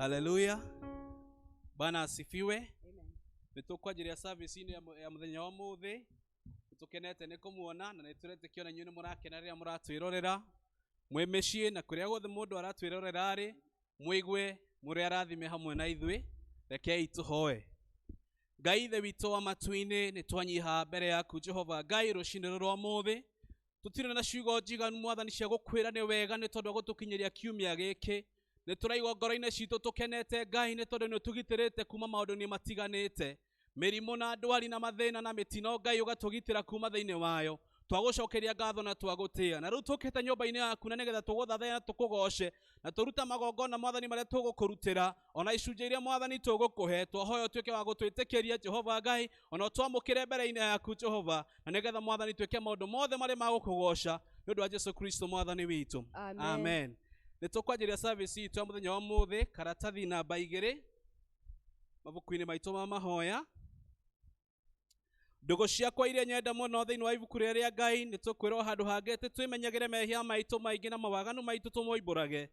Haleluya. Bwana asifiwe. Nĩ tũkwanjĩrĩria service-inĩ ya mũthenya wa ũmũthĩ. Nĩtũkenete nĩ kũmuona na nĩtũretĩkia ona inyuĩ nĩ mũrakena rĩrĩa mũratwĩrorera mwĩ mĩciĩ na kũrĩa guothe mũndũ aratwĩrorera arĩ, mũigue mũrĩ arathime hamwe na ithuĩ. Rekei tũhoe. Ngai Ithe witũ wa matu-inĩ, nĩ twanyiha mbere yaku Jehova Ngai rũcinĩ rũrũ rwa ũmũthĩ. Tũtirĩ na ciugo njiganu Mwathani cia gũkwĩra nĩ wega nĩ tondũ wa gũtũkinyĩria kiumia gĩkĩ. Nĩ tũraigua ngoro-inĩ citũ tũkenete Ngai nĩ tondũ nĩ ũtũgitĩrĩte kuma maũndũ-inĩ matiganĩte. Mĩrimũ na ndwari na mathĩna na mĩtino Ngai ũgatũgitĩra kuma thĩinĩ wayo. Twagũcokeria ngatho na twagũtĩĩa. Na rĩu tũkĩte nyũmba-inĩ yaku na nĩgetha tũgũthathaiye na tũkũgoce na tũruta magongona Mwathani marĩa tũgũkũrutĩra ona icunjĩ iria Mwathani tũgũkũhe. Twahoya ũtuĩke wa gũtwĩtĩkĩria Jehova Ngai ona ũtwamũkĩre mbere-inĩ yaku Jehova, na nĩgetha Mwathani twĩke maũndũ mothe marĩa ma gũkũgoca nĩ ũndũ wa Jesu Kristo Mwathani witũ. Amen. Amen. Nĩ tũkwanjĩrĩria service itũ ya mũthenya wa ũmũthĩ karatathi namba 2 mabuku-inĩ maitũ ma mahoya. Ndũgũ ciakwa iria nyenda mũno thĩinĩ wa ibuku rĩrĩa rĩa Ngai, nĩ tũkwĩrwo handũ hangĩ atĩ twĩmenyagĩre mehia maitũ maingĩ na mawaganu maitũ tũmoimbũrage,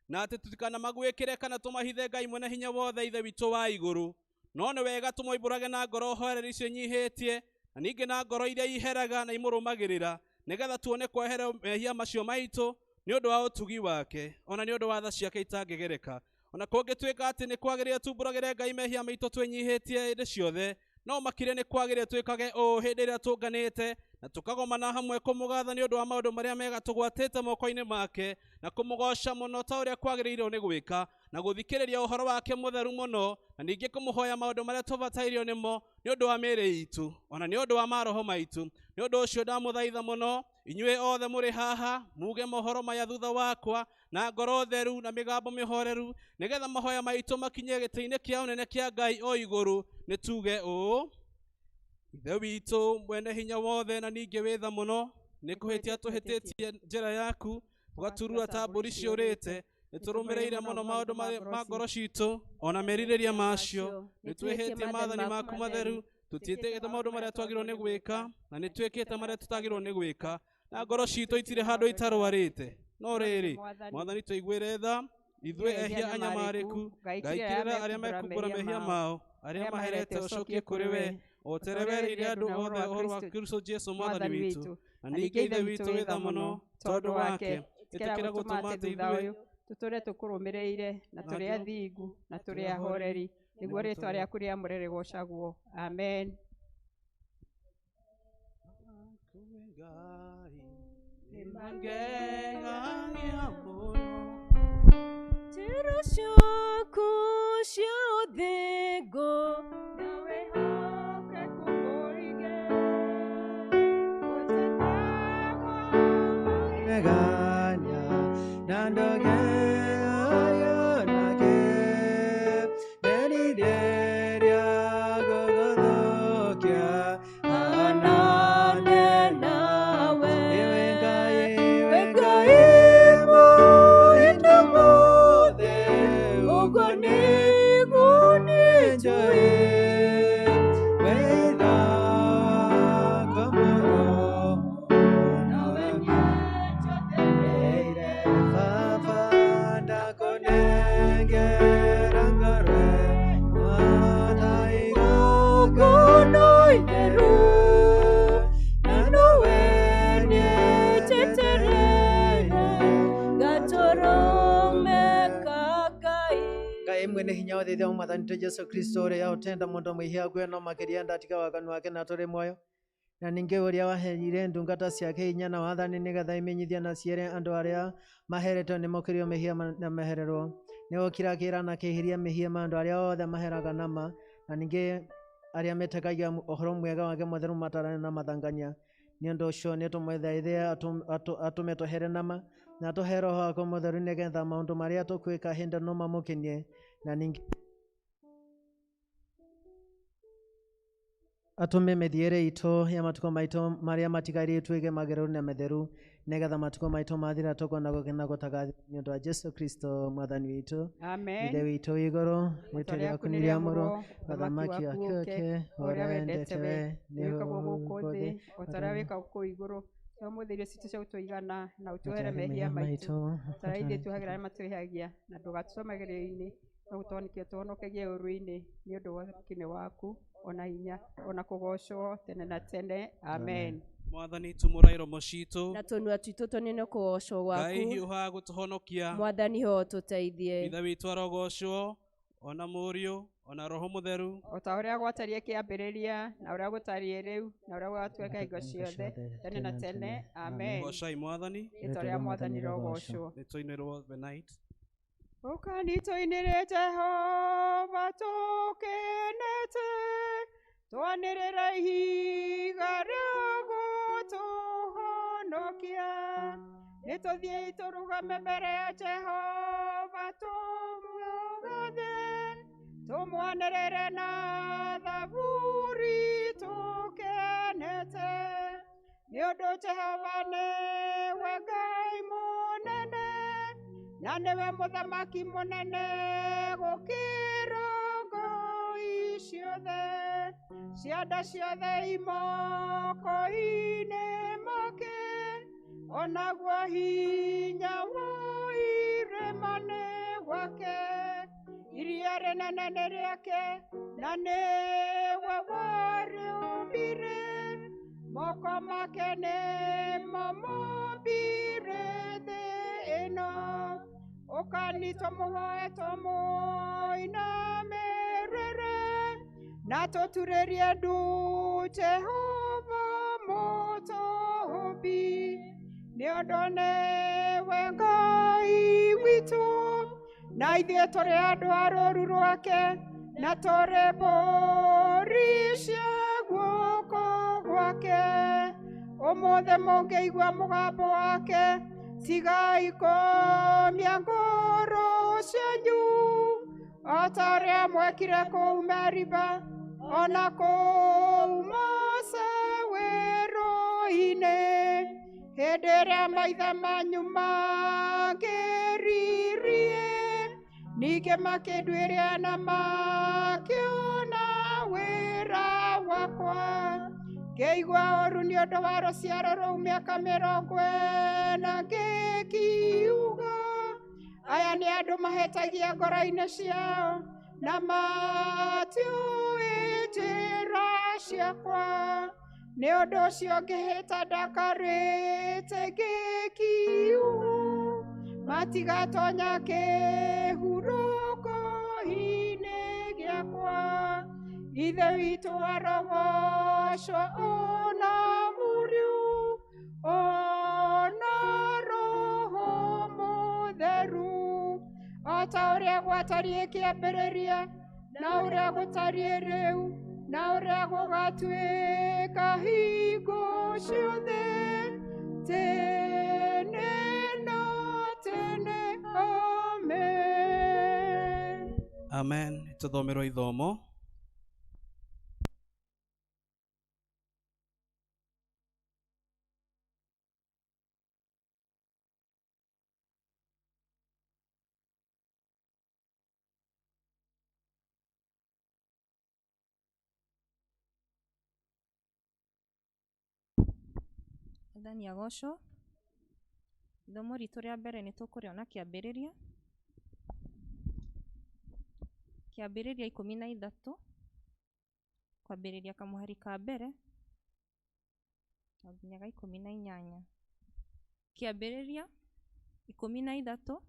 na atĩ tũtikanamagwĩkĩre kana tũmahithe Ngai mwene hinya wothe Ithe witũ wa igũrũ. No nĩ wega tũmoimbũrage na ngoro horeri ciĩnyihĩtie, na ningĩ na ngoro iria iheraga na imũrũmagĩrĩra, nĩgetha tuone kwehera mehia macio maitũ nĩ ũndũ wa ũtugi wake, ona nĩ ũndũ wa tha ciake itangĩgereka. Ona kũngĩtuĩka atĩ nĩ kwagĩrĩire tumbũragĩre Ngai mehia maitũ twĩnyihĩtie hĩndĩ ciothe, no makĩria nĩ kwagĩrĩire twĩkage ũũ hĩndĩ ĩrĩa tũnganĩte na tũkagomana hamwe kũmũgatha nĩ ũndũ wa maũndũ marĩa mega tũgwatĩte moko-inĩ make, na kũmũgoca mũno ta ũrĩa kwagĩrĩirwo nĩ gwĩka, na gũthikĩrĩria ũhoro wake mũtheru mũno, na ningĩ kũmũhoya maũndũ marĩa tũbatairio nĩmo nĩ ũndũ wa mĩĩrĩ itũ, ona nĩ ũndũ wa maroho maitũ. Nĩ ũndũ ũcio ndamũthaitha mũno inyuĩ othe mũrĩ haha muge mohoro maya thutha wakwa na ngoro theru na mĩgambo mĩhoreru, nĩgetha mahoya maitũ makinye gĩtĩ-inĩ kĩa ũnene kĩa Ngai o igũrũ. Nĩ tuge ũũ: Ithe witũ mwene hinya wothe na ningĩ wĩ tha mũno, nĩ kũhĩtia tũhĩtĩtie njĩra yaku, tũgaturura ta mbũri ciũrĩte. Nĩ tũrũmĩrĩire mũno maũndũ ma ngoro citũ ona merirĩria macio. Nĩ twĩhĩtie maathani maku matheru, tũtiĩtĩkĩte maũndũ marĩa twagĩrĩirwo nĩ gwĩka, na nĩ twĩkĩte marĩa tũtagĩrĩirwo nĩ gwĩka, na ngoro citũ itirĩ handũ itarwarĩte. No rĩrĩ, Mwathani tũiguĩre tha ithuĩ ehia anyamarĩku. Ngai kĩrĩra arĩa mekumbũra mehia mao, arĩa maherete ũcokie kũrĩ we, o ta ũrĩa werĩire andũ othe ũhoro wa Kristo Jesu Mwathani witũ. Na ningĩ Ithe witũ wĩ tha mũno tondũ wake, ĩtĩkĩra gũtũma atĩ ithuĩ tũtũre tũkũrũmĩrĩire na tũrĩ athingu na tũrĩ ahoreri, nĩguo rĩĩtwa rĩaku rĩamũre rĩgoocagwo. Amen. Njĩra ciaku cia ũthingu na wĩhokeku mũingĩ, Meganya na ndoge nake nderirĩria gũgũthũkia hanane nawe. Ewe Ngai, We we Ngai Ngai mũhinda mothe, ũguo nĩguo niĩ njũĩ. Wĩra wakwa mũno Nawe nĩnjathĩrĩire. Baba ndakũnengera ngoro Ũguo itheru, na nowe nĩnjetereire, ngatũrũmeka Ngai. Ngai mwene hinya wothe Ithe wa Mwathani witũ Jesu Kristo ũrĩa ũtenda mũndũ mwĩhia akue no makĩria ndatiga waganu wake na tũrĩ muoyo, na ningĩ ũrĩa waheire ndungata ciake hinya na wathani nĩgetha imenyithie na ciĩre andũ arĩa maheretwo nĩ mokĩrio mehia na mehererwo. Nĩ okira akĩra na akĩeheria mehia ma andũ arĩa othe maheraga nama, na ningĩ arĩa metĩkagia ũhoro mwega wake mũtheru matarĩ na mathangania. Nĩ ũndũ ũcio nĩ tũmũthaithe atũme tũhere nama na atũhe Roho wake mũtheru nĩgetha maũndũ marĩa tũkwĩka hĩndĩ no mamũkenie, na ningĩ atũme mĩthiĩre itũ ya matukũ maitũ marĩa matigaire ĩtuĩke magĩrĩru na matheru, nĩgetha matukũ maitũ mathira tũkona gũkena gũtagathira nĩ ũndũ wa Jesu Kristo Mwathani witũ. Amen. Ithe witũ wĩ igũrũ, rĩĩtwa rĩaku nĩ rĩamũrwo, Ũthamaki ũthamaki waku waku ũũke, ũũke, o ũrĩa ũrĩa wendete wendete we we nĩ wĩkagwo gũkũ nĩ thĩ o ta ũrĩa wĩkagwo kũu igũrũ. Tũhe ũmũthĩ irio citũ cia gũtũigana, na ũtuohere Ũtuohere mehia mehia maitũ maitũ, ta ũrĩa ithuĩ tuohagĩra arĩa matwĩhagia, na ndũgatũtome gerio-inĩ, No gũtũhonokia tũhonokagie ũũru-inĩ nĩ ũndũ wa ũthamaki waku ona hinya ona kũgoocwo tene na tene. Amen. Mwathani tumũra iromo citũ na tũnua twitũ tũnene kũgocwo Ngai gwaku hiũha gũtũhonokia mwathani ho tũteithie Ithe witũ arogocwo ona Mũriũ ona Roho Mũtheru O ta ũrĩa gwatariĩ kĩambĩrĩria na ũrĩa gũtariĩ rĩu na ũrĩa gũgatuĩka hingo ciothe tene na tene. Amen. Gocai Mwathani. Rĩĩtwa rĩa Mwathani rĩrogocwo. Nĩ tũinĩrwo the night. Ũkani tũinĩre Jehova tũkenete, twanĩrĩre ihiga rĩa gũtũhonokia. Nĩ tũthiĩi tũrũgame mbere ya Jehova tũmũgathe, tũmwanĩrĩre na thaburi tũkenete. Nĩ ũndũ Jehova nĩwe Ngai mũnene, na nĩwe mũthamaki mũnene gũkĩra ngai ciothe. Cianda ciothe imoko-inĩ make, onaguo hinya wa irĩma nĩ gwake. Iria rĩnene nĩ rĩake, na nĩwe warĩũmbire. Moko make nĩmo mombire thĩ ĩno. Ũkani tũmũhoe tũmũinamĩrĩre, na tũturĩrie ndu Jehova mũtũũmbi. Nĩ ũndũ nĩwe Ngai witũ, na ithuĩ tũrĩ andũ a rũũru rwake, na tũrĩ mbũri cia guoko gwake. Ũmũthĩ mũngĩigua mũgambo wake, tigai kũũmia ngoro cianyu, o ta ũrĩa mwekire kũu Meriba, ona kũu Mose werũ-inĩ, hĩndĩ ĩrĩa maithe manyu mangĩririe, ningĩ makĩnduĩria na makĩona wĩra wakwa. Ngĩigua ũũru nĩ ũndũ wa rũciaro rũu mĩaka 40 ngĩkiuga, aya nĩ andũ mahĩtagia ngoro-inĩ ciao, na matiũĩ njĩra ciakwa. Nĩ ũndũ ũcio ngĩhĩta ndakarĩte ngĩkiuga, matigatonya kĩhurũko-inĩ gĩakwa. Ithe witũ arogocwo ona Mũriũ ona Roho Mũtheru, o ta ũrĩa gwatariĩ kĩambĩrĩria, na ũrĩa gũtariĩ rĩu, na ũrĩa gũgatuĩka hingo ciothe, tene na tene. Amen. Amen. Tũthomerwo ithomo. Mwathani agocwo. Ithomo ritũ rĩa mbere nĩ tũkũrĩona kĩambĩrĩria. Kĩambĩrĩria 13 kwambĩrĩria kamũhari ka mbere nginya ga 18. Kĩambĩrĩria 13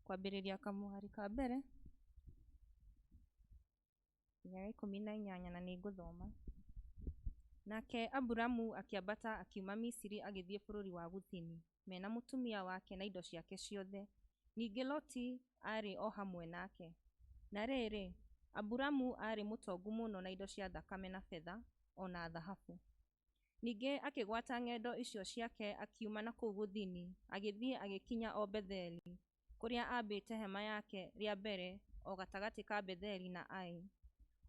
kwambĩrĩria kamũhari ka mbere nginya ga 18, na nĩ ngũthoma. Nake Aburamu akĩambata akiuma Misiri agĩthiĩ bũrũri wa Gũthini, mena mũtumia wake na indo ciake ciothe. Ningĩ Loti aarĩ o hamwe nake. Na rĩrĩ, Aburamu aarĩ mũtongu mũno na indo cia thakame na betha, o na thahabu. Ningĩ akĩgwata ng'endo icio ciake akiuma na kũu Gũthini, agĩthiĩ agĩkinya o Betheli, kũrĩa aambĩte hema yake rĩa mbere o gatagatĩ ka Betheli na Ai,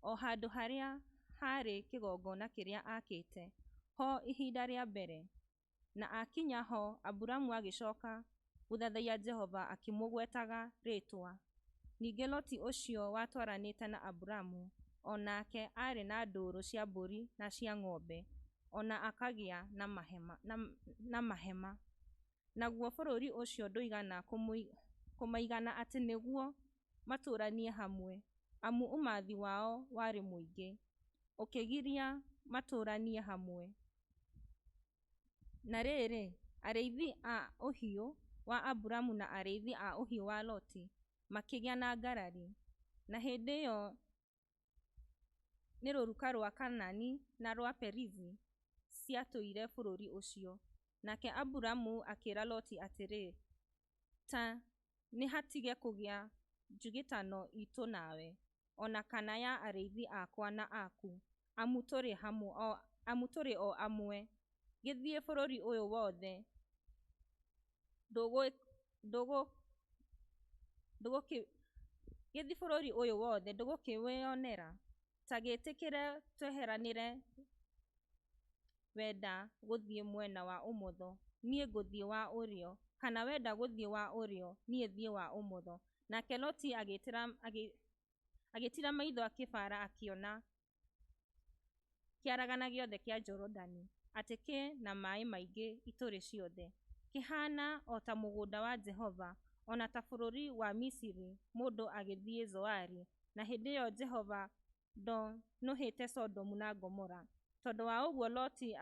o handũ harĩa haarĩ kĩgongona kĩrĩa aakĩte ho ihinda rĩa mbere. Na akinya ho, Aburamu agĩcoka gũthathaiya Jehova akĩmũgwetaga rĩĩtwa. Ningĩ Loti ũcio watwaranĩte na Aburamu, o nake aarĩ na ndũũru cia mbũri na cia ng'ombe, o na akagĩa na mahema. Naguo bũrũri ũcio ndũigana kũmaigana atĩ nĩguo matũũranie hamwe, amu ũmathi wao warĩ mũingĩ, ũkĩgiria matũũranie hamwe. Na rĩrĩ, arĩithi a ũhiũ wa Aburamu na arĩithi a ũhiũ wa Loti makĩgĩa na ngarari. Na hĩndĩ ĩyo nĩ rũruka rwa Kaanani na rwa Perizi ciatũire bũrũri ũcio. Nake Aburamu akĩra Loti atĩrĩ, ta nĩhatige kũgĩa njugĩtano iitũ nawe, o na kana ya arĩithi akwa na aku, amu tũrĩ o amwe. Gĩthiĩ bũrũri ũyũ wothe, ndũgũkĩwĩonera? Ta gĩtĩkĩre tweheranĩre, wenda gũthiĩ mwena wa ũmotho, niĩ ngũthiĩ wa ũrĩo, kana wenda gũthiĩ wa ũrĩo, niĩ thiĩ wa ũmotho. Nake Loti agĩtiira maitho akĩbaara, akĩona kĩaragana gĩothe kĩa Jorodani, atĩ kĩ na maaĩ maingĩ itũrĩ ciothe, kĩhaana o ta mũgũnda wa Jehova, o na ta bũrũri wa Misiri mũndũ agĩthiĩ Zoari. Na hĩndĩ ĩyo Jehova ndonũhĩte Sodomu na Gomora. Tondũ wa ũguo Loti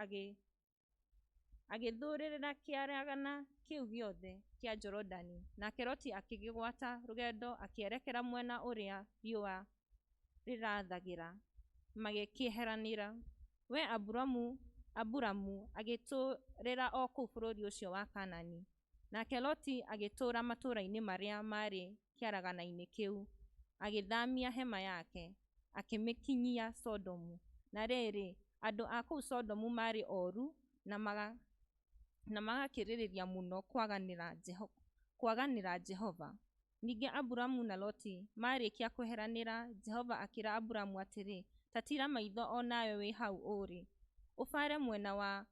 agĩthurĩra kĩaragana kĩu gĩothe kĩa Jorodani. Nake Loti akĩgwata rũgendo akĩerekera mwena ũrĩa riũa rĩrathagĩra, magĩkĩeheranĩra. We Aburamu agĩtũũrĩra o kũu bũrũri ũcio wa Kaanani. Nake Loti agĩtũũra matũũra-inĩ marĩa maarĩ kĩaragana-inĩ kĩu, agĩthaamia hema yake, akĩmĩkinyia Sodomu. Na rĩrĩ, andũ a kũu Sodomu maarĩ ooru na magakĩrĩrĩria mũno kwaganĩra Jehova. Ningĩ Aburamu na Loti maarĩkia kweheranĩra, Jehova akĩra Aburamu atĩrĩ, ta tiira maitho o nawe wĩ hau ũrĩ, ũbaare mwena wa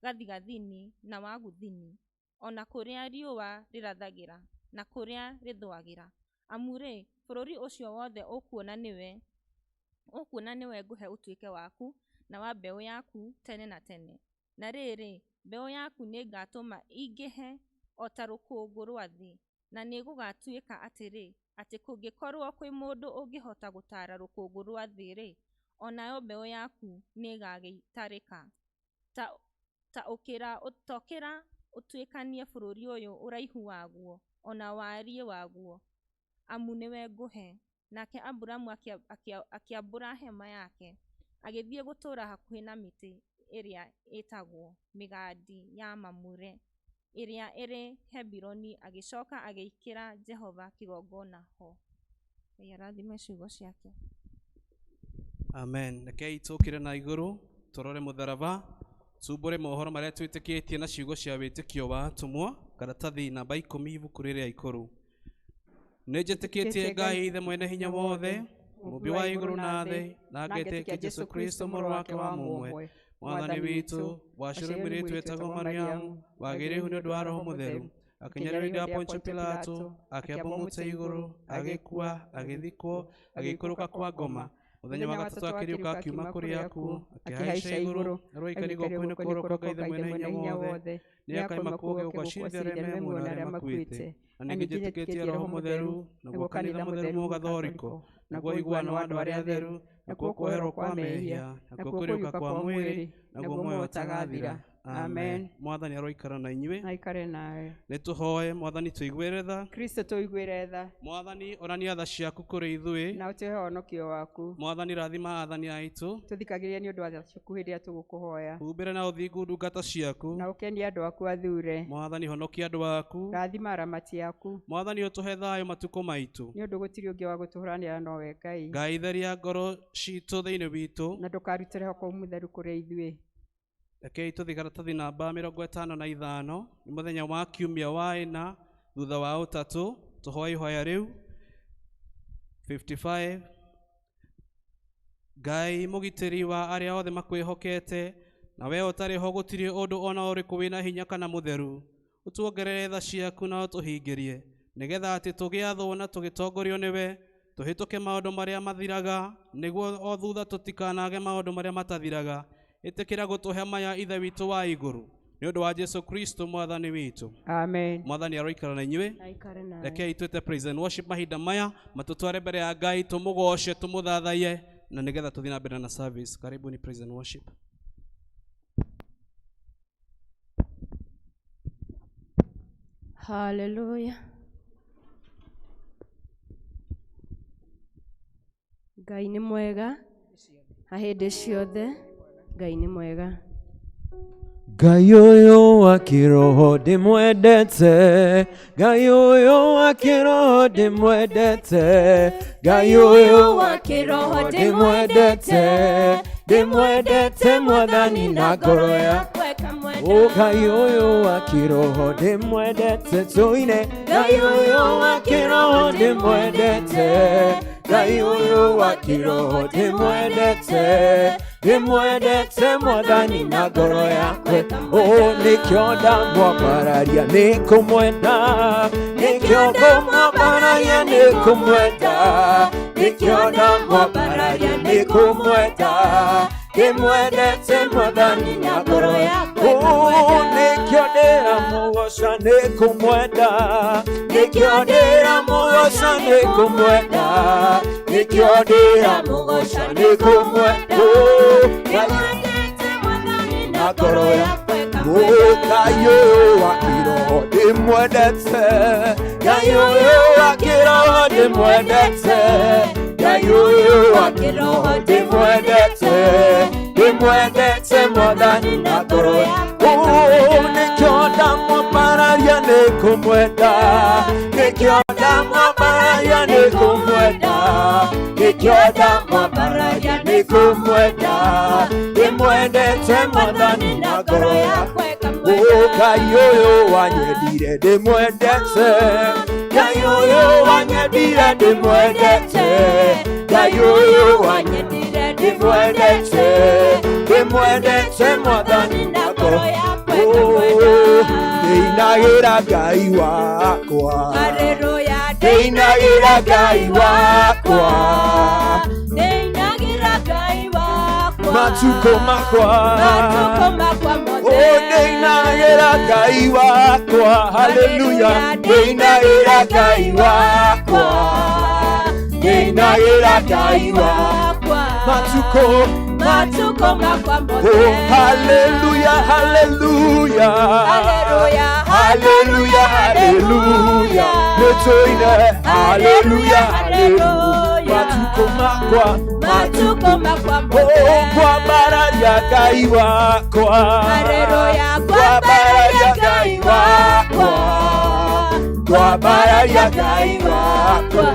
gathigathini na wa gũthini, o na kũrĩa riũa rĩrathagĩra na kũrĩa rĩthũagĩra. Amu-rĩ, bũrũri ũcio wothe ũkuona nĩwe ngũhe ũtuĩke waku na wa mbeũ yaku tene na tene. Na rĩrĩ, mbeũ yaku nĩngatũma ĩingĩhe o ta rũkũngũ rwa thĩ, na nĩgũgatuĩka atĩrĩ, atĩ kũngĩkorwo kwĩ mũndũ ũngĩhota gũtara rũkũngũ rwa thĩ-rĩ, o nayo mbeũ yaku nĩĩgagĩtarĩka. Ta ũkĩra ũtuĩkanie bũrũri ũyũ ũraihu waguo o na wariĩ waguo, amu nĩwe ngũhe. Nake Aburamu akĩambũra hema yake, agĩthiĩ gũtũũra hakuhĩ na mĩtĩ ĩrĩa ĩtagwo mĩgandi ya Mamure, ĩrĩa ĩrĩ Hebironi, agĩcoka agĩakĩra Jehova kĩgongona ho. Ngai arathime ciugo ciake. Amen. Rekei tũkĩre na igũrũ tũrore mũtharaba, tumbũre mohoro marĩa twĩtĩkĩtie na ciugo cia wĩtĩkio wa atũmwo, karatathi namba 10 ibuku rĩrĩa ikũrũ. Nĩnjĩtĩkĩtie Ngai Ithe mwene hinya wothe, mũmbi wa igũrũ na thĩ, na ngetĩkia Jesũ Kristo mũrũ wake wa mũmwe, Mwathani witũ, waciarwo mũirĩtu wetagwo Mariamu, wagĩrĩirwo nĩ ũndũ wa Roho Mũtheru, akĩnyariirwo nĩ Pontio Pilato, akĩambwo mũtĩ igũrũ, agĩkua, agĩthikwo, agĩikũrũka kwa ngoma. Mũthenya wa gatatũ akĩriũka akiuma kũrĩ akuũ, akĩhaica igũrũ, aroikara guoko-inĩ kwa ũrĩo kwa Ngai Ithe mwene hinya wothe, nĩakaima kuo gũgacirithia arĩa me muoyo na arĩa makuĩte. Na ningĩ njĩtĩkĩtie Roho Mũtheru, naguo kanitha mũtheru mũgathoriko, naguo ũiguano wa andũ arĩa atheru, nakuo kuoherwo kwa mehia, nakuo kũriũka kwa mwĩrĩ, naguo muoyo ũtagathira. Amen. Mwathani aroikara na inyuĩ. Aikare nawe. Nĩtũhoe Mwathani tũiguĩre tha. Kristo tũiguĩre tha. Mwathani onania tha ciaku kũrĩ ithuĩ. Na ũtũhe ũhonokio waku. Mwathani rathima athani aitũ. Tũthikagĩrĩrie nĩ ũndũ wa tha ciaku hĩndĩ ĩrĩa tũgũkũhoya. Humbĩra na ũthingu ndungata ciaku. Na ũkenie andũ aku athure. Mwathani honokia andũ aku. Rathima aramati aku. Mwathani ũtũhe thayũ matukũ maitũ. Nĩ ũndũ gũtirĩ ũngĩ wa gũtũhũranĩra nowe Ngai. Ngai theria ngoro citũ thĩinĩ witũ. Na ndũkarute Roho Mũtheru kũrĩ ithuĩ. Rekei tũthiĩ karatathi namba 55, nĩ mũthenya wa kiumia wa ĩna thutha wa ũtatũ, tũhoe ihoya rĩu. 55. Ngai mũgitĩri wa arĩa othe makwĩhokete, na we ũtarĩ ho gũtirĩ ũndũ ona ũrĩkũ wĩna hinya kana mũtheru, ũtuongerere tha ciaku na ũtũhingĩrie, nĩgetha atĩ tũgĩathwo na tũgĩtongorio nĩwe, tũhĩtũke maũndũ marĩa mathiraga, nĩguo o thutha tũtikanage maũndũ marĩa matathiraga. Ĩtĩkĩra gũtũhe maya Ithe witũ wa igũrũ, Nĩ ũndũ wa Jesu Kristo mwathani witũ. Amen. Mwathani aroikara na inyuĩ. Aikare nawe. Rekei twĩte praise and worship mahinda maya matũtware mbere ya Ngai, tũmũgoce, tũmũthathaiye, na nĩgetha tũthiĩ na mbere na service. Karibuni praise and worship. Haleluya. Ngai nĩ mwega na hĩndĩ ciothe Ngai nĩ mwega. Ngai ũyũ wa kĩroho ndĩmwendete, Ngai ũyũ wa kĩroho ndĩmwendete, Ngai ũyũ wa kĩroho ndĩmwendete, ndĩmwendete Mwathani na ngoro yakwa. O Ngai ũyũ wa kĩroho ndĩmwendete, tũine. Ngai ũyũ wa kĩroho ndĩmwendete, Ngai ũyũ wa kĩroho ndĩmwendete, ndĩmwendete Mwathani na ngoro yakwa. O nĩkĩo ndamwambararia nĩkũmwenda, nĩkĩo ngũmwambararia nĩkũmwenda, nĩkĩo ndamwambararia nĩkũmwenda, ndĩmwendete Mwathani na ngoro yakwa. O nĩkĩo ndĩramũgoca nĩkũmwenda, nĩkĩo ndĩramũgoca nĩkũmwenda, nĩkĩo ndĩramũgoca nĩkũmwenda. Ngai na ngoro yakwa. Ngai ũyũ wa kĩroho ndĩmwendete, Ngai ũyũ wa kĩroho ndĩmwendete, Ngai ũyũ wa kĩroho ndĩmwendete, ndĩmwendete Mwathani na ngoro yakwa. Nĩkĩo ndamwambararia nĩkũmwenda, nĩkĩo ndamwambararia nĩkũmwenda, nĩkĩo ndamwambararia nĩkũmwenda, ndĩmwendete Mwathani na ngoro yakwa. Ngai ũyũ wanyendire ndĩmwendete, Ngai ũyũ wanyendire ndĩmwendete, Ngai ũyũ wanyendire ndĩmwendete, ndĩmwendete Mwathani na ngoro yakwa. Ndĩinagĩra Ngai wakwa, ndĩinagĩra Ngai wakwa, ndĩinagĩra Ngai wakwa matukũ makwa, matukũ makwa mothe. Ndĩinagĩra Ngai wakwa, haleluya, ndĩinagĩra Ngai wakwa, ndĩinagĩra Ngai wakwa, matukũ matukũ makwa mothe. Haleluya, haleluya, haleluya, haleluya, haleluya, nĩtũine haleluya, haleluya, matukũ makwa, matukũ makwa mothe. Kwambararia Ngai wakwa, haleluya, kwambararia Ngai wakwa, kwambararia Ngai wakwa,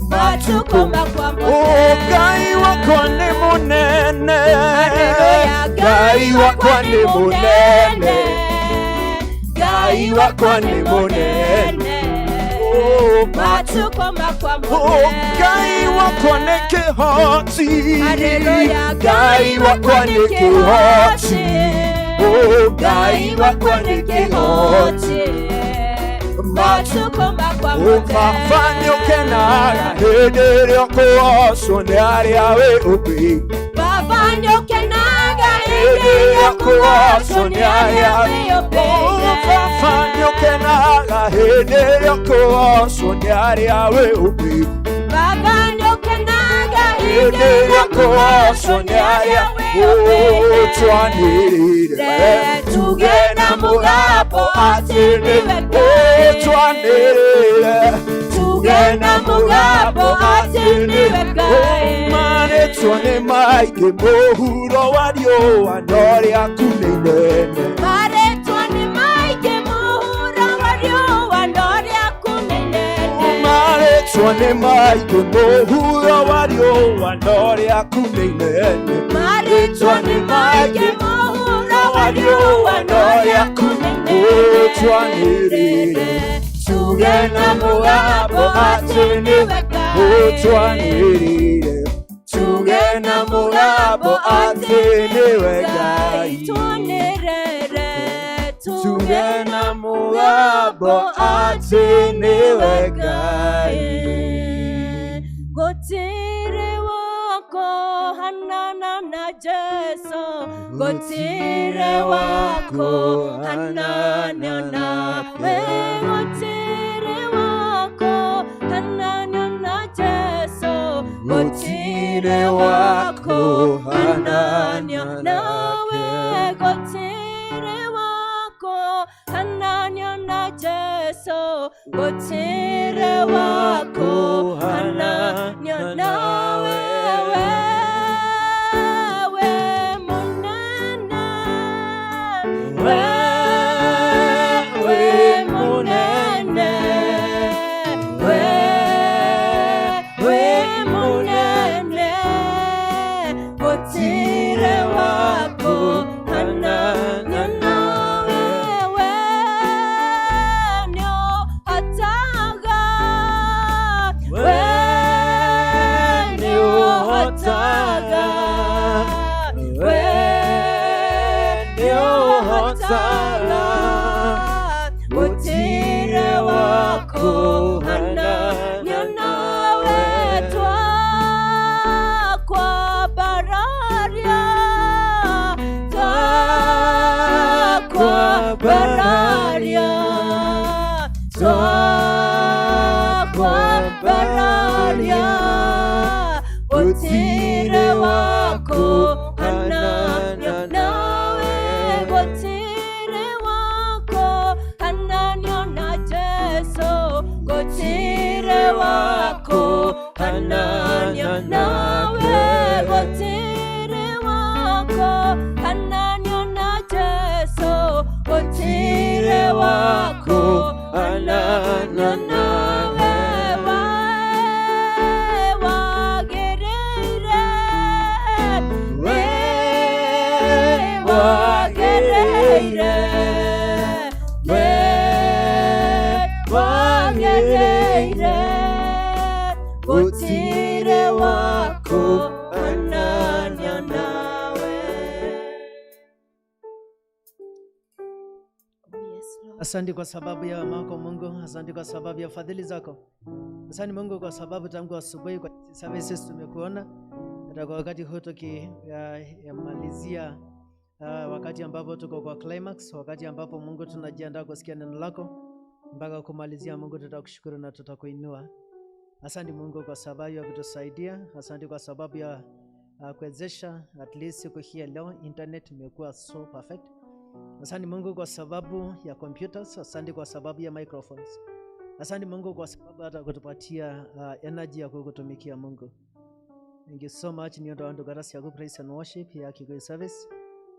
matukũ makwa mothe. Ngai wakwa nĩ mũnene, Ngai wakwa nĩ mũnene, Ngai wakwa nĩ mũnene, matukũ makwa mothe. Ngai wakwa nĩ kĩhoti, haleluya, Ngai wakwa nĩ kĩhoti, Ngai wakwa nĩ kĩhoti, matukũ makwa mothe. Baba nĩũkenaga hĩndĩ ĩrĩa ũkũgocwo nĩ arĩa wĩũmbĩire. Baba nĩũkenaga Hĩndĩ ĩrĩa ũkũgocwo nĩ arĩa wĩũmbĩire. Baba nĩũkenaga hĩndĩ ĩrĩa ũkũgocwo nĩ arĩa wĩũmbĩire. Baba nĩũkenaga Hĩndĩ ĩrĩa ũkũgocwo nĩ arĩa wĩũmbĩire. Twanĩrĩre tuge na mũgambo atĩ nĩwe Ngai. Twanĩrĩre tuge na mũgambo atĩ nĩwe Ngai. Marĩtwa nĩ maingĩ mũhuro wa riũa no rĩaku nĩ inene. Marĩtwa nĩ maingĩ mũhuro wa riũa no rĩaku nĩ inene. Marĩtwa nĩ maingĩ mũhuro wa riũa no rĩaku nĩ inene. Marĩtwa nĩ maingĩ mũhuro wa riũa no rĩaku nĩ inene. Twanĩrĩre tuge na mũgambo atĩ nĩwe Ngai. Twanĩrĩre tuge na mũgambo atĩ nĩwe Ngai. Twanĩrĩre Tuge na mũgambo atĩ nĩwe Ngai. Gũtirĩ wakũhanana na Jesu gutire wako hananio nawe gutire wako hananio na Jesu gutire wako hananio nawe gutire wako hananio na Jesu gutire wako hananio nawe wewe munene wewe munene wewe munene gutire wako hananio nawe nĩũhotaga we nĩũhotaga we nĩũhotaga gutire wako hananio nawe twakwambararia twakwambararia twakwambararia gutire wako hananio nawe gutire wako hananio na Jesu gutire wako hananio nawe gutire wako hananio na Jesu gutire wako hananio nawe wagĩrĩire we wagĩrĩire we wagĩrĩire gutire wako hananio nawe. Yes, Lord. Asante kwa sababu ya wema wako Mungu, asante kwa sababu ya fadhili zako. Asante Mungu kwa sababu tangu asubuhi kwa services tumekuona, hata kwa wakati huu tukimalizia wakati ambapo tuko kwa climax, wakati ambapo Mungu tunajiandaa kusikia neno lako mpaka kumalizia. Mungu tutakushukuru na tutakuinua. Asante Mungu kwa sababu ya kutusaidia, asante kwa sababu ya kuwezesha at least siku hii ya leo internet imekuwa so perfect. Asante Mungu kwa sababu ya computers, asante kwa sababu ya microphones. Asante Mungu kwa sababu hata kutupatia energy ya kukutumikia Mungu. Thank you so much ni ndo wandu garasi ya praise and worship ya Kikuyu service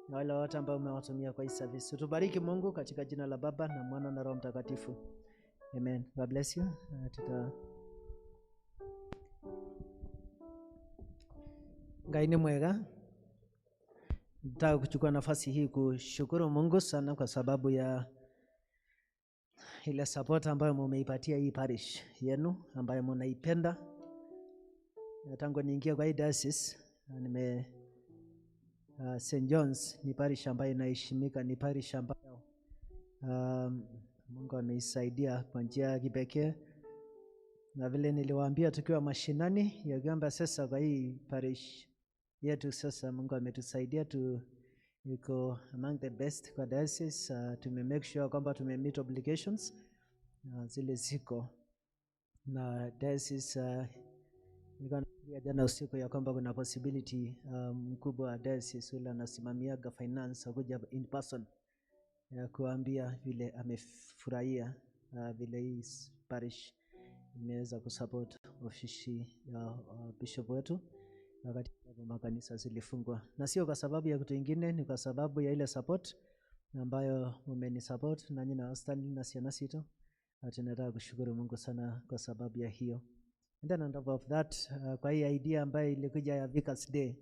na wale wote ambao umewatumia kwa hii service. Utubariki Mungu katika jina la Baba na Mwana na Roho Mtakatifu. Amen. God bless you. Tuta Ngai ni mwega. Nataka kuchukua nafasi hii kushukuru Mungu sana kwa sababu ya ile support ambayo mumeipatia hii parish yenu ambayo munaipenda. Na tangu niingia kwa hii diocese nime St. John's ni parish ambayo inaheshimika, ni parish ambayo Mungu ameisaidia kwa njia ya kipekee, na vile niliwaambia tukiwa mashinani ya kwamba sasa kwa hii parish yetu sasa Mungu ametusaidia tu iko among the best kwa diocese. Tume make sure kwamba tume meet obligations zile ziko na diocese. Nilikuwa nafikiria jana usiku ya kwamba kuna possibility mkubwa wa diocese yule anasimamiaga finance akuja in person ya kuambia vile amefurahia vile hii parish imeweza kusupport ofisi ya bishop wetu wakati ambapo makanisa zilifungwa, na sio kwa sababu ya kitu ingine, ni kwa sababu ya ile support ambayo umenisupport nanyi na wastani na ciana citũ. Tunataka kushukuru Mungu sana kwa sababu ya hiyo. And then on top of that, kwa hii idea ambayo ilikuja ya Vicars Day,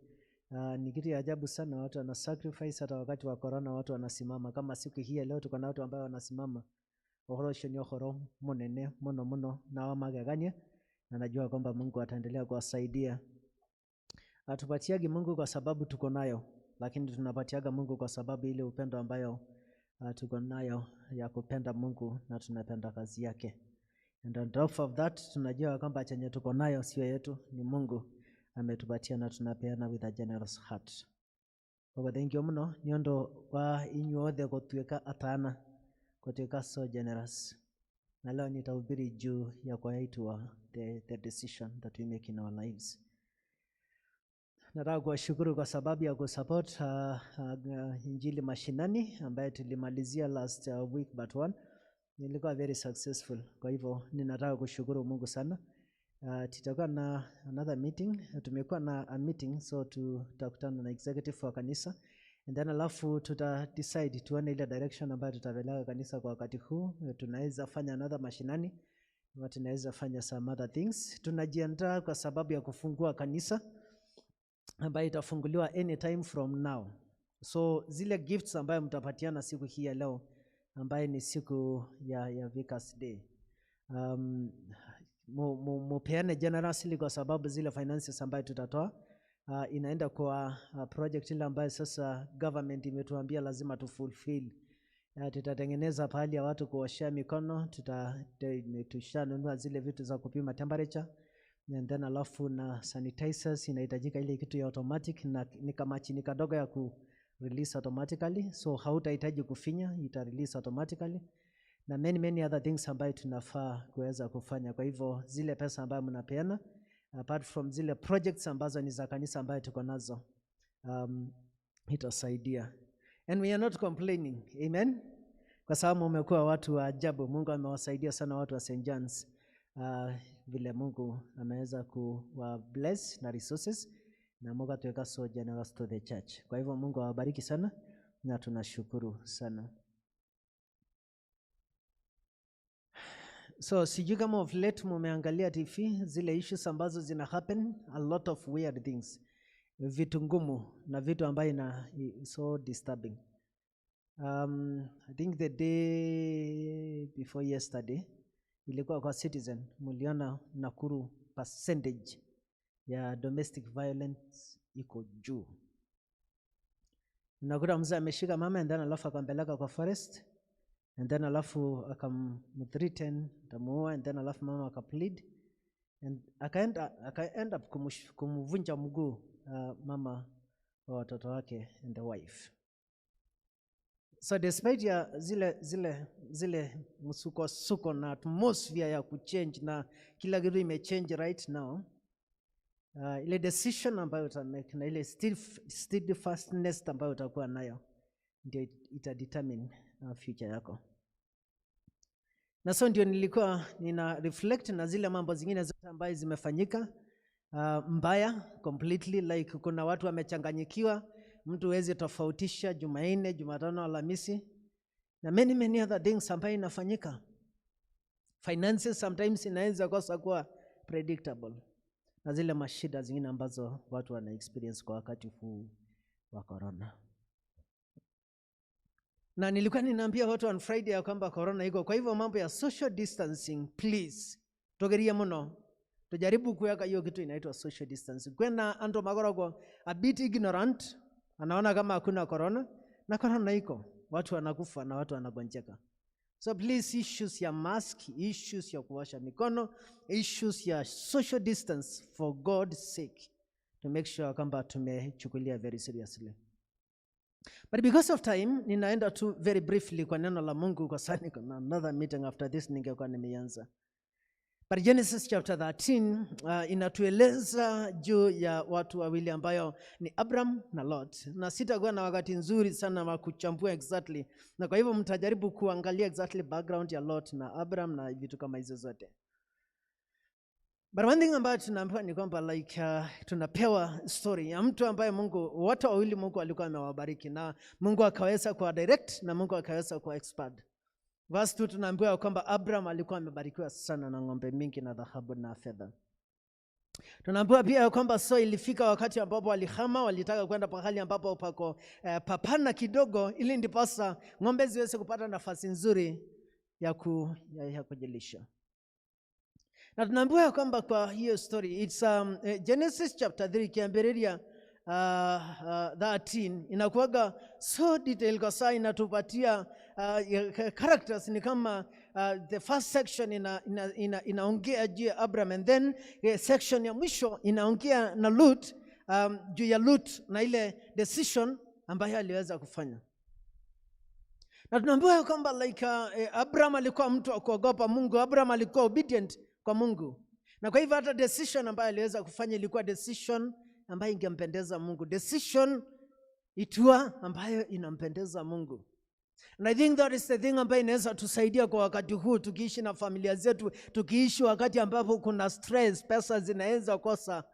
ni kitu ya ajabu sana, watu wana sacrifice hata wakati wa corona, watu wanasimama. Kama siku hii ya leo tuko na watu ambao wanasimama ũhoro ũcio nĩ ũhoro mũnene mũno mũno na wa magegania, na najua kwamba Mungu ataendelea kuwasaidia. Hatupatiagi Mungu kwa sababu tuko nayo, lakini tunapatiaga Mungu kwa sababu ile upendo ambayo tuko nayo ya kupenda Mungu na tunapenda kazi yake. And on top of that, tunajua kwamba chenye tuko nayo sio yetu, ni Mungu ametupatia na tunapeana with a generous heart. Koguo thank you muno nĩ ũndũ wa inyuothe gũtuĩka atana, gũtuĩka so generous. Na leo nitahubiri juu ya kwaitwa the decision that we make in our lives. Nataka kuwashukuru kwa sababu ya kusupport Injili Mashinani ambaye tulimalizia last week but one. Nilikuwa very successful. Kwa hivyo ninataka kushukuru Mungu sana. Tutakuwa na another meeting. Tumekuwa na a meeting, so tutakutana na executive wa kanisa and then alafu tuta decide tuone ile direction ambayo tutapeleka kanisa kwa wakati huu. Tunaweza fanya another mashinani ama tunaweza fanya some other things. Tunajiandaa kwa sababu ya kufungua kanisa ambayo itafunguliwa anytime from now. So zile gifts ambayo mtapatiana siku hii ya leo ambaye ni siku ya Vicars Day, mupeane generously kwa sababu zile finances ambayo tutatoa inaenda kwa project ile ambayo sasa government imetuambia lazima tu fulfill. Tutatengeneza pahali ya watu kuoshea mikono, tushanunua zile vitu za kupima temperature and then alafu na sanitizers inahitajika ile kitu ya automatic na ni kama chini kadogo ya ku release automatically, so hautahitaji kufinya, ita release automatically na many many other things ambayo tunafaa kuweza kufanya. Kwa hivyo zile pesa ambayo mnapeana apart from zile projects ambazo ni za kanisa ambayo tuko nazo, itasaidia. And we are not complaining, amen, kwa sababu mmekuwa watu wa ajabu. Mungu amewasaidia sana watu wa St. John's, vile Mungu ameweza kuwa bless na resources na Mungu atuweka so generous to the church. Kwa hivyo Mungu awabariki sana na tunashukuru sana. So sijui kama of late mumeangalia TV zile issues ambazo zina happen, a lot of weird things, vitu ngumu na vitu ambayo ina so disturbing. I think the day before yesterday ilikuwa kwa Citizen, muliona Nakuru percentage ya domestic violence iko juu. Unakuta mzee ameshika mama and then alafu akampeleka kwa forest and then alafu akamthreaten atamuua and then alafu mama akaplead and aka end up kumvunja mguu mama wa watoto wake and the wife. So despite ya zile msukosuko na atmosphere ya kuchange na kila kitu imechange right now, ile decision ambayo utamake na ile steadfastness ambayo utakuwa nayo ndio ita determine future yako. Na so ndio nilikuwa nina reflect na zile mambo zingine zote ambazo zimefanyika mbaya completely, like kuna watu wamechanganyikiwa, mtu huwezi tofautisha Jumanne, Jumatano, Alhamisi na many many other things ambayo inafanyika. Finances sometimes inaweza kosa kuwa predictable na zile mashida zingine ambazo watu wana experience kwa wakati huu wa corona. Na nilikuwa ninaambia watu on Friday ya kwamba corona iko, kwa hivyo mambo ya social distancing please tugerie muno, tujaribu kuweka hiyo kitu inaitwa social distancing. Kwena andu magoragwo a bit ignorant, anaona kama hakuna corona, na corona iko, watu wanakufa na watu wanagonjeka. So please, issues ya mask, issues ya kuosha mikono, issues ya social distance, for God's sake, to make sure kwamba tumechukulia very seriously. But because of time, ninaenda tu very briefly kwa neno la Mungu kwa sababu niko na another meeting after this ningekuwa nimeianza. But Genesis chapter 13 inatueleza juu ya watu wawili ambayo ni Abram na Lot. Na sitakuwa na wakati nzuri sana wa kuchambua exactly. Na kwa hivyo mtajaribu kuangalia exactly background ya Lot na Abram na vitu kama hizo zote. But one thing ambayo tunaambiwa ni kwamba tunapewa story ya mtu ambaye Mungu, watu wawili Mungu alikuwa amewabariki na Mungu akaweza kuwa direct na Mungu akaweza kuwa expand. Verse 2 tunaambiwa kwamba Abraham alikuwa amebarikiwa sana na ng'ombe mingi na dhahabu na fedha. Tunaambiwa pia kwamba so ilifika wakati ambapo walihama, walitaka kwenda pahali ambapo pako papana kidogo ili ndiposa ng'ombe ziweze kupata nafasi nzuri ya kujilisha. Na tunaambiwa kwamba kwa hiyo story it's Genesis chapter 3 kiambiriria 13 inakuwaga so detailed kwa saa inatupatia characters ni kama the first section inaongea juu ya Abraham and then section ya mwisho inaongea na Lot, juu ya Lot na ile decision ambayo aliweza kufanya. Na tunaambiwa ya kwamba like Abraham alikuwa mtu wa kuogopa Mungu. Abraham alikuwa obedient kwa Mungu, na kwa hivyo hata decision ambayo aliweza kufanya ilikuwa decision ambayo ingempendeza Mungu, decision itua ambayo inampendeza Mungu. And I think that is the thing ambayo inaweza tusaidia kwa wakati huu tukiishi na familia zetu, tukiishi wakati ambapo kuna stress, pesa zinaweza kosa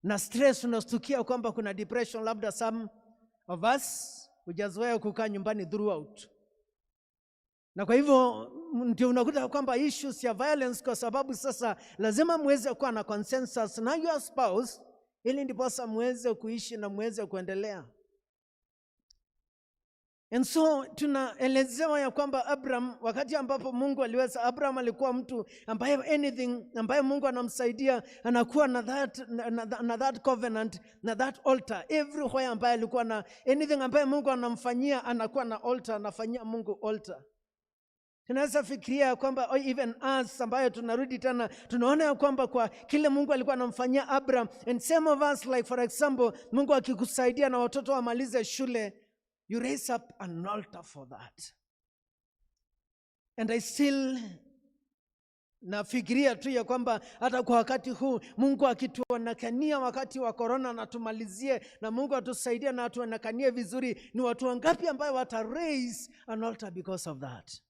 na stress, unastukia kwamba kuna depression. Labda some of us hujazoea kukaa nyumbani throughout, na kwa hivyo ndio unakuta kwamba issues ya violence, kwa sababu sasa lazima muweze kuwa na consensus na your spouse, ili ndiposa muweze kuishi na muweze kuendelea. And so tunaelezewa ya kwamba Abraham, wakati ambapo Mungu aliweza, Abraham alikuwa mtu ambaye anything ambaye Mungu anamsaidia anakuwa na that covenant, na that altar everywhere ambaye alikuwa na anything ambaye Mungu anamfanyia, anakuwa na altar, anafanyia Mungu altar. Tunaweza fikiria ya kwamba, oh, even us ambayo tunarudi tena tunaona ya kwamba kwa kile Mungu alikuwa anamfanyia Abraham, and some of us, like for example, Mungu akikusaidia na watoto wamalize shule, you raise up an altar for that. And I still nafikiria tu ya kwamba hata kwa wakati huu Mungu akituonekania wakati wa corona na tumalizie na Mungu atusaidie na atuonekanie vizuri, ni watu wangapi ambayo wata raise an altar because of that?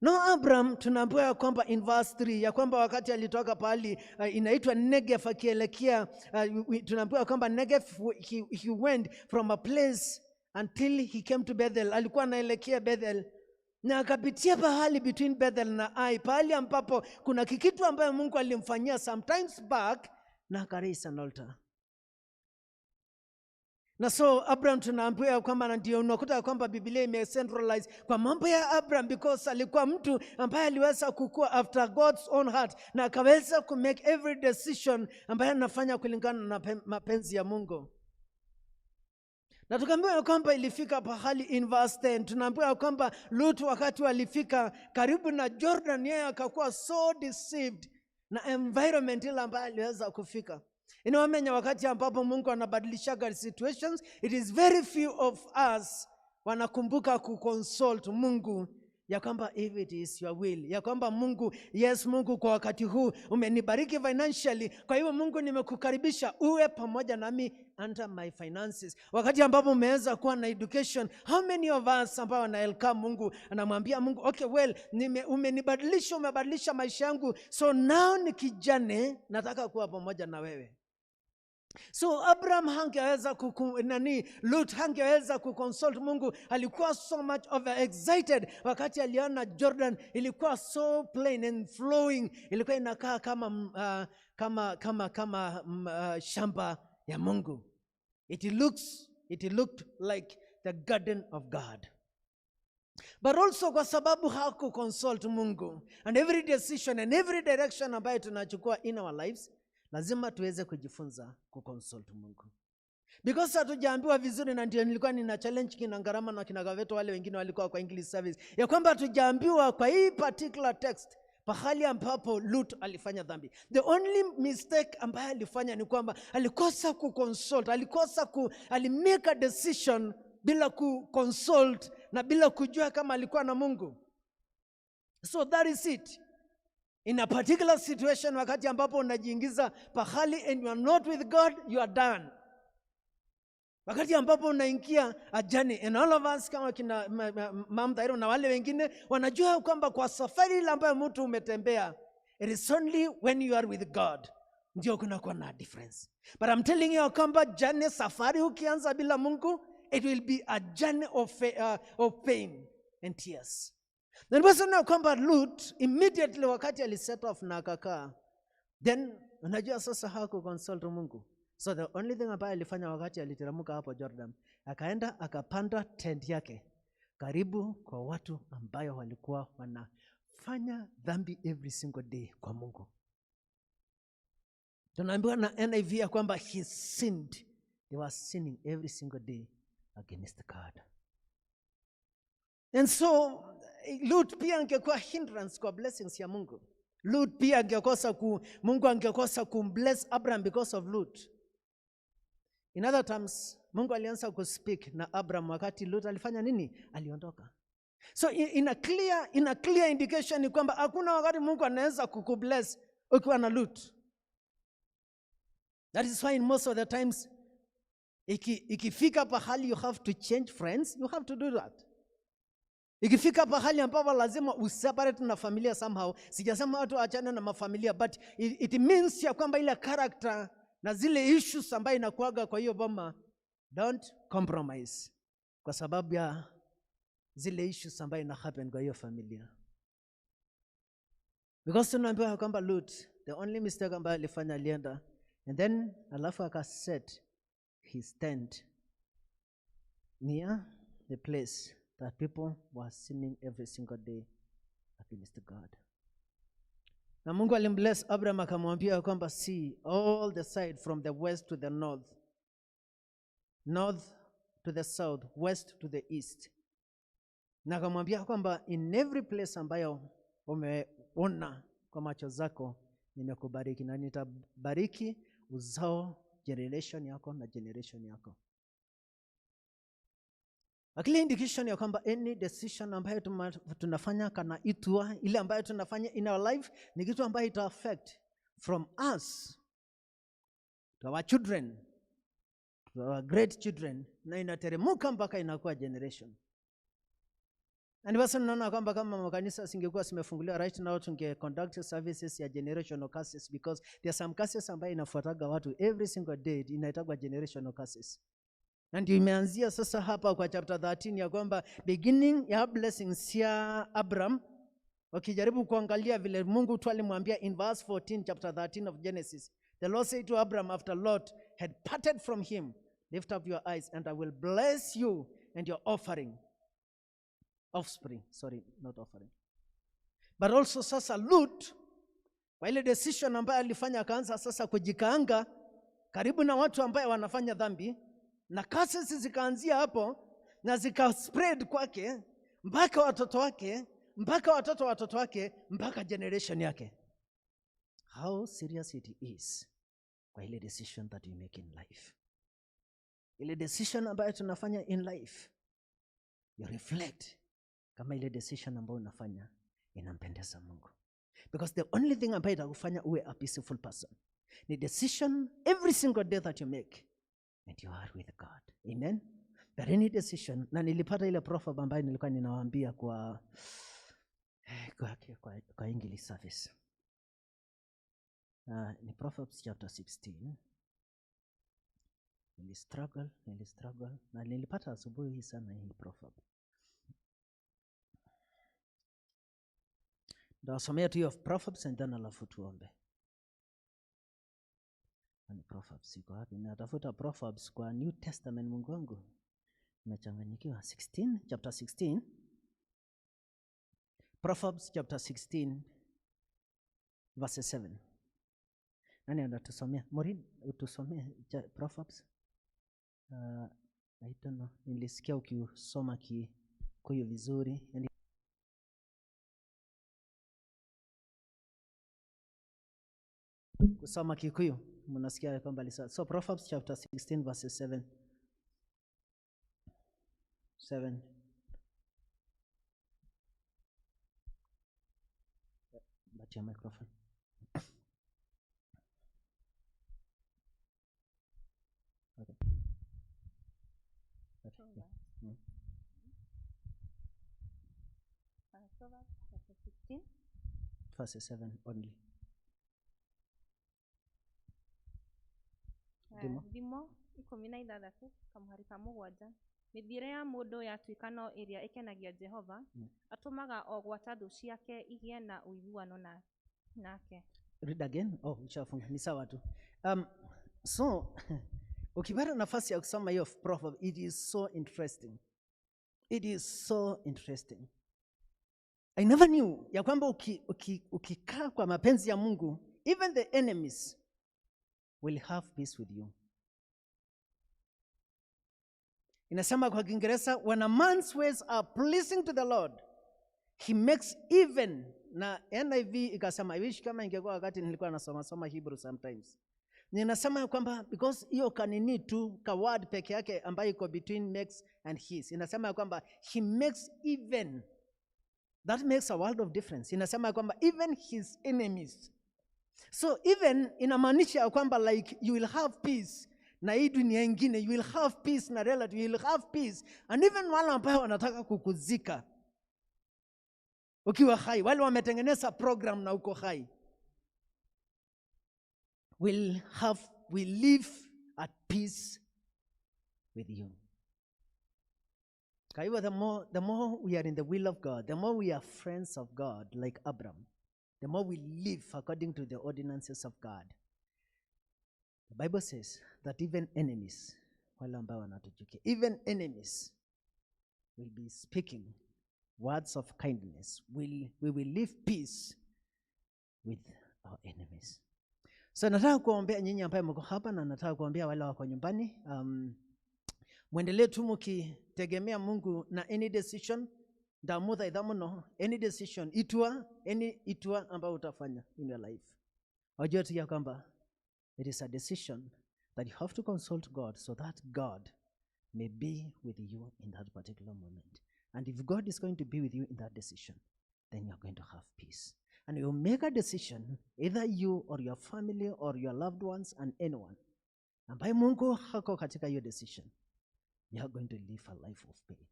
No, Abraham tunaambiwa ya kwamba in verse 3 ya kwamba wakati alitoka pahali inaitwa Negev akielekea, tunaambiwa kwamba Negev, he went from a place until he came to Bethel. Alikuwa anaelekea Bethel na akapitia pahali between Bethel na Ai, pahali ambapo kuna kikitu ambayo Mungu alimfanyia sometimes back, na akaraise an altar. Na so Abraham tunaambiwa ya kwamba, na ndio unakuta ya kwamba Biblia imecentralize kwa mambo ya Abraham, because alikuwa mtu ambaye aliweza kukua after God's own heart na akaweza kumake every decision ambaye anafanya kulingana na mapenzi ya Mungu. Na tukaambiwa ya kwamba ilifika pahali in verse 10, tunaambiwa ya kwamba Lut wakati walifika karibu na Jordan, yeye akakuwa so deceived na environment ile ambayo aliweza kufika. Inawamenya wakati ambapo Mungu anabadilishaga situations, it is very few of us wanakumbuka kuconsult Mungu ya kwamba if it is your will, ya kwamba Mungu, yes Mungu, kwa wakati huu umenibariki financially, kwa hivyo Mungu nimekukaribisha uwe pamoja nami under my finances. Wakati ambapo umeweza kuwa na education, how many of us ambao wanaelka Mungu anamwambia Mungu, "Okay, well, umenibadilisha, umebadilisha maisha yangu, so now ni kijane, nataka kuwa pamoja na wewe"? So Abraham hangeweza nani, Lut hangeweza kuconsult Mungu. Alikuwa so much over excited wakati aliona Jordan ilikuwa so plain and flowing, ilikuwa inakaa kama shamba ya Mungu. It looked like the garden of God. But also kwa sababu hakuconsult Mungu, and every decision and every direction ambayo tunachukua in our lives, lazima tuweze kujifunza kuconsult Mungu, because hatujaambiwa vizuri, na ndio nilikuwa nina challenge kina Ngarama na kina Gaveto, wale wengine walikuwa kwa English service, ya kwamba hatujaambiwa kwa hii particular text pahali ambapo Lut alifanya dhambi. The only mistake ambaye alifanya ni kwamba alikosa kuconsult, alimake a decision bila kuconsult na bila kujua kama alikuwa na Mungu. So that is it. In a particular situation, wakati ambapo unajiingiza pahali and you are not with God, you are done. Wakati ambapo unaingia a journey, and all of us kama kina Mam Thairo na wale wengine wanajua kwamba kwa safari ile ambayo mtu umetembea, it is only when you are with God ndio kunakuwa na difference. But I'm telling you kwamba journey, safari ukianza bila Mungu, it will be a journey of pain and tears. Na ndiposa kwamba Lut immediately wakati aliset off na akakaa, then unajua sasa haku consult Mungu. So the only thing ambayo alifanya wakati aliteremka hapo Jordan, akaenda akapanda tent yake karibu kwa watu ambayo walikuwa wanafanya dhambi every single day kwa Mungu. Tunaambiwa na NIV ya kwamba he sinned. They were sinning every single day against God. And so Lut pia angekuwa hindrance kwa blessings ya Mungu. Lut pia Mungu angekosa kumbless Abraham because of Lut. In other terms, Mungu alianza kuspeak na Abraham wakati Lot alifanya nini? Aliondoka. So in a clear indication ni kwamba hakuna wakati Mungu anaweza kukubless ukiwa na Lot. That is why in most of the times ikifika pahali you have to change friends, you have to do that. Ikifika pahali ambapo lazima useparate na familia somehow, sijasema watu waachane na mafamilia, but it means ya kwamba ile character na zile issues ambayo inakuaga kwa hiyo boma, don't compromise kwa sababu ya zile issues ambayo ina happen kwa hiyo familia. Because tunaambiwa kwamba Lot, the only mistake ambayo alifanya, alienda and then alafu akaset his tent near the place that people were sinning every single day against God. Na Mungu alimbless Abraham, akamwambia kwamba, "See all the side from the west to the north, north to the south, west to the east." Na akamwambia kwamba in every place ambayo umeona kwa macho zako, nimekubariki na nitabariki uzao, generation yako na generation yako. A clear indication ya kwamba any decision ambayo tunafanya kana itua ile ambayo tunafanya in our life ni kitu ambayo ita affect from us to our children, to our great children, na inateremuka mpaka inakuwa generation. Na ndiposa naona kwamba kama makanisa zingekuwa zimefunguliwa right now, tunge conduct services ya generational curses, because there are some curses ambayo inafuataga watu every single day, inaitagwa generational curses. Na ndio imeanzia sasa hapa kwa chapter 13 ya kwamba beginning ya blessings ya Abraham, wakijaribu kuangalia vile Mungu tu alimwambia in verse 14, chapter 13 of Genesis. The Lord said to Abraham after Lot had parted from him, "Lift up your eyes and I will bless you and your offering. Offspring, sorry, not offering." But also sasa Lot, kwa ile decision ambayo alifanya, akaanza sasa kujikaanga karibu na watu ambaye wanafanya dhambi, na curses zikaanzia hapo na zika spread kwake mpaka watoto wake, mpaka watoto watoto wake, mpaka generation yake. How serious it is kwa ile decision that we make in life. Ile decision ambayo tunafanya in life, you reflect kama ile decision ambayo unafanya inampendeza Mungu, because the only thing ambayo itakufanya uwe a peaceful person ni decision every single day that you make and you are with God. Amen. But any decision, na nilipata ile proverb ambayo nilikuwa ninawaambia kwa English service. Ni Proverbs chapter 16. Nilistruggle na nilipata asubuhi hii sana hii proverb. Ndawasomea tu hiyo Proverbs and then alafu tuombe. Ni Proverbs iko wapi? Natafuta Proverbs kwa New Testament, Mungu wangu. Nimechanganyikiwa. 16, chapter 16. Proverbs chapter 16 verse 7. Nani anatusomea? Maureen, utusomee Proverbs. I don't know. Nilisikia ukisoma Kikuyu vizuri. Yani kusoma Kikuyu mnasikia kwamba So Proverbs chapter 16 verse 7. 7. Back your microphone. Okay. Okay. Yeah. Proverbs chapter 16. Verse 7 only. Thimo. Thimo 16 kamũhari ka 7. Mĩthiĩre ya mũndũ yatuĩka no ĩrĩa ĩkenagia Jehova, atũmaga o gwata thũ ciake igĩe na ũiguano nake. Read again. Oh, ushafunga. Ni sawa tu. So ukipata nafasi ya kusoma hiyo proverb, it is so interesting. It is so interesting. I never knew ya kwamba ukikaa kwa mapenzi ya Mungu, even the enemies will have peace with you. Inasema kwa Kiingereza, "When a man's ways are pleasing to the Lord, he makes even." Na NIV ikasema, I wish kama ingekuwa wakati nilikuwa nasoma soma Hebrew sometimes. Ninasema kwamba because hiyo kanini tu ka word peke yake ambayo iko between makes and his, inasema ya kwamba he makes even, that makes a world of difference. Inasema ya kwamba even his enemies. So even inamaanisha ya kwamba like you will have peace na hii dunia ingine, you will have peace na relative, you will have peace and even wale ambao wanataka kukuzika ukiwa hai, wale wametengeneza program na uko hai, will live at peace with you. Kwa hivyo the more we are in the will of God, the more we are friends of God like Abraham, the more we live according to the ordinances of God. The Bible says that even enemies, wale ambao wanatuchukia, even enemies will be speaking words of kindness. We will live peace with our enemies. So nataka kuombea nyinyi ambaye mko hapa na nataka kuombea wale wako nyumbani. Muendelee tu mkitegemea Mungu na any decision, ndamutha ithamuno, any decision itua, any itua ambayo utafanya in your life. Wajua tu ya kwamba it is a decision that you have to consult God so that God may be with you in that particular moment. And if God is going to be with you in that decision, then you are going to have peace. And you make a decision, either you or your family or your loved ones and anyone, ambaye Mungu hako katika hiyo decision, you are going to live a life of pain.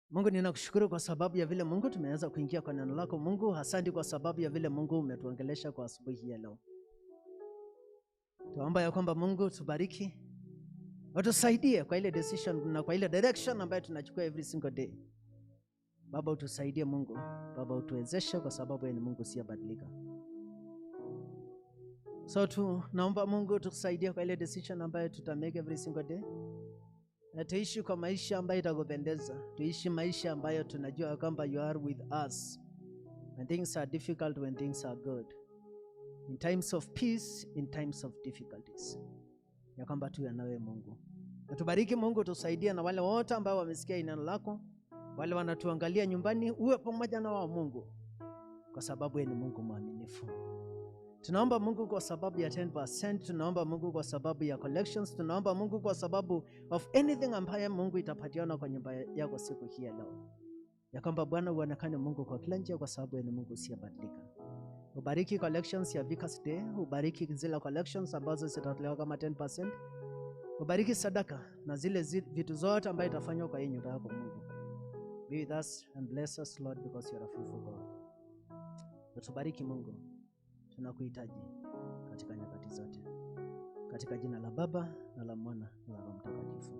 Mungu, ninakushukuru kwa sababu ya vile Mungu tumeweza kuingia kwa neno lako. Mungu, asante kwa sababu ya vile Mungu umetuongelesha kwa asubuhi ya leo. Tuomba ya kwamba Mungu tubariki, utusaidie kwa ile decision na kwa ile direction ambayo tunachukua every single day. Baba utusaidie Mungu, Baba utuwezeshe kwa sababu wewe ni Mungu usiyebadilika. So tunaomba Mungu tusaidie kwa ile decision ambayo tutamake every single day. Na tuishi kwa maisha ambayo itakupendeza. Tuishi maisha ambayo tunajua kwamba you are with us. When things are difficult, when things are good. In times of peace, in times of difficulties. Ya kwamba tu nawe Mungu. Na tubariki Mungu, tusaidie na wale wote ambao wamesikia neno lako, wale wanatuangalia nyumbani, uwe pamoja na wao Mungu, kwa sababu yeye ni Mungu mwaminifu. Tunaomba Mungu kwa sababu ya 10%, tunaomba Mungu kwa sababu ya collections, tunaomba Mungu kwa sababu of anything ambaye Mungu itapatiana kwa nyumba yako siku hii ya leo. Ya kwamba Bwana uonekane Mungu kwa kila njia, kwa sababu yeye ni Mungu usiyebadilika. Ubariki collections ya Vickers Day, ubariki zile collections ambazo zitatolewa kama 10%. Ubariki sadaka na zile vitu zote ambayo itafanywa kwa hii nyumba yako Mungu. Be with us and bless us Lord, because you are a faithful God. Utubariki Mungu, tunakuhitaji katika nyakati zote. Katika jina la Baba na la Mwana na la Roho Mtakatifu.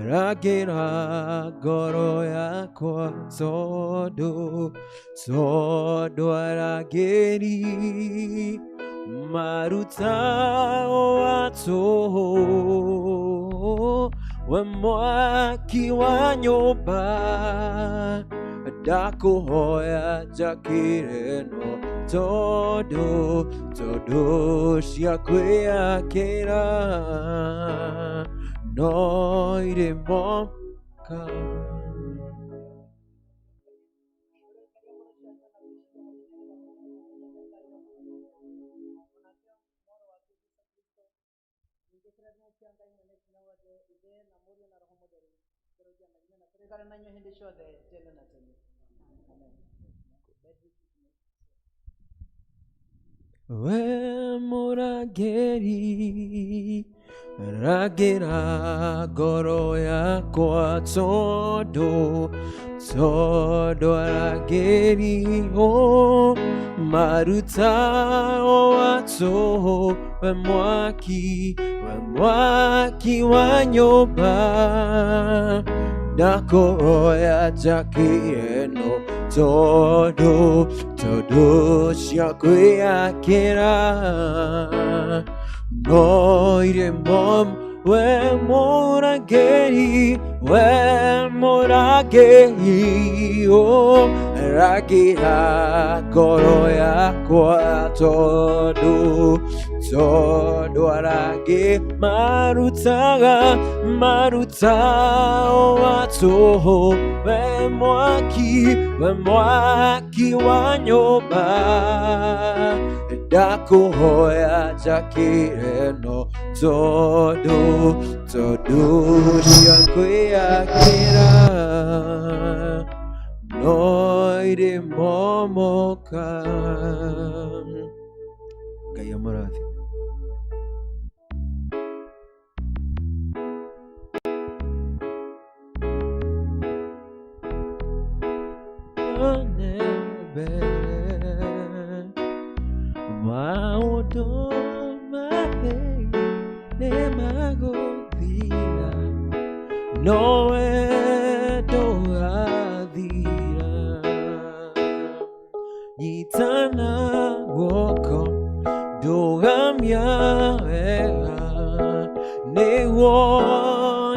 Ragira goro yakwa todo todo arageri maruta oato wemwaki wa nyumba ndakuhoya njakire no todo todo ciakwĩakĩra no irĩmoka. We mũrangĩri Rangĩra ngoro yakwa tondũ tondũ arangĩri o marutao wa tũhũ we mwaki we mwaki wa nyũmba ndakũhoya njakĩre no tondũ tondũ cia kwĩyakĩra no irĩ mom we mũrangĩri we mũrangĩri o rangĩra ngoro yakwa tondũ tondũ arangĩ marutaga marutao wa tũhũ we mwaki wa nyũmba ndakũhoya njakĩre no tondũ tondũ cia kwĩyakĩra no irĩ momoka. Ngai amũrathime. Maũndũ marĩ nĩ magũthira, nowe